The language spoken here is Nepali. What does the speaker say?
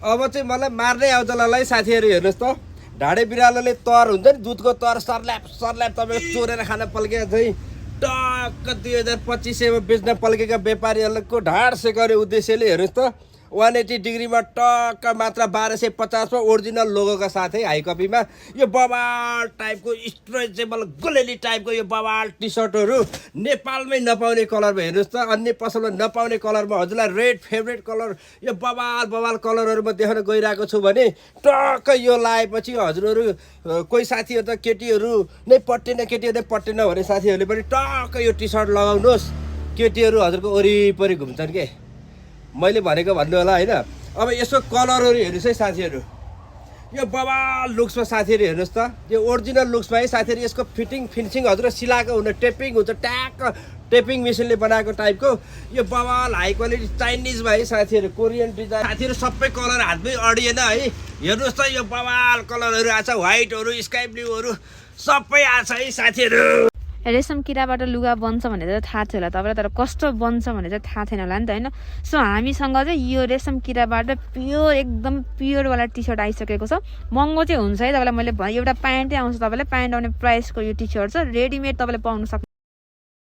अब चाहिँ मलाई मार्नै आउँछ ल साथीहरू हेर्नुहोस् त ढाडे बिरालोले तर हुन्छ नि दुधको तर सर्ल्याप तपाईँको चोरेर खान पल्केको चाहिँ टक्क 2025 बेच्न पल्केका व्यापारीहरूको ढाड सेकाउने उद्देश्यले हेर्नुहोस् त 180 डिग्रीमा टक्क मात्र 1250 ओरिजिनल लोगोका साथै हाई कपीमा यो बवाल टाइपको स्ट्रेचेबल गोलेली टाइपको यो बवाल टी सर्टहरू नेपालमै नपाउने कलरमा हेर्नुहोस् त अन्य पसलमा नपाउने कलरमा हजुरलाई रेड फेभरेट कलर यो बवाल कलरहरूमा देखाउन गइरहेको छु भने टक्क यो लगाएपछि हजुरहरू कोही साथीहरू त केटीहरू नै केटीहरू नै पट्टेन भने साथीहरूले पनि टक्क यो टी सर्ट लगाउनुहोस् केटीहरू हजुरको वरिपरि घुम्छन् के मैले भनेको भन्नु होला होइन अब यसको कलरहरू हेर्नुहोस् है साथीहरू यो बवाल लुक्समा साथीहरू हेर्नुहोस् त यो ओरिजिनल लुक्समा है साथीहरू यसको फिनिसिङ हजुर सिलाएको हुन टेपिङ हुन्छ ट्याक्क टेपिङ मेसिनले बनाएको टाइपको यो बवाल हाई क्वालिटी चाइनिजमा है साथीहरू कोरियन डिजाइन साथीहरू सबै कलर हातमै अडिएन है हेर्नुहोस् त यो बवाल कलरहरू आछ व्हाइटहरू स्काई ब्लूहरू सबै आछ है साथीहरू रेशम किराबाट लुगा बन्छ भनेर चाहिँ थाहा थियो होला तपाईँलाई तर कस्तो बन्छ भनेर चाहिँ थाहा थिएन होला नि त होइन सो हामीसँग चाहिँ यो रेशम किराबाट प्योर एकदम प्योरवाला टी सर्ट आइसकेको छ महँगो चाहिँ हुन्छ है तपाईँलाई मैले एउटा प्यान्टै आउँछ तपाईँलाई प्यान्ट आउने प्राइसको यो टी सर्ट छ रेडिमेड तपाईँले पाउनु सक्नु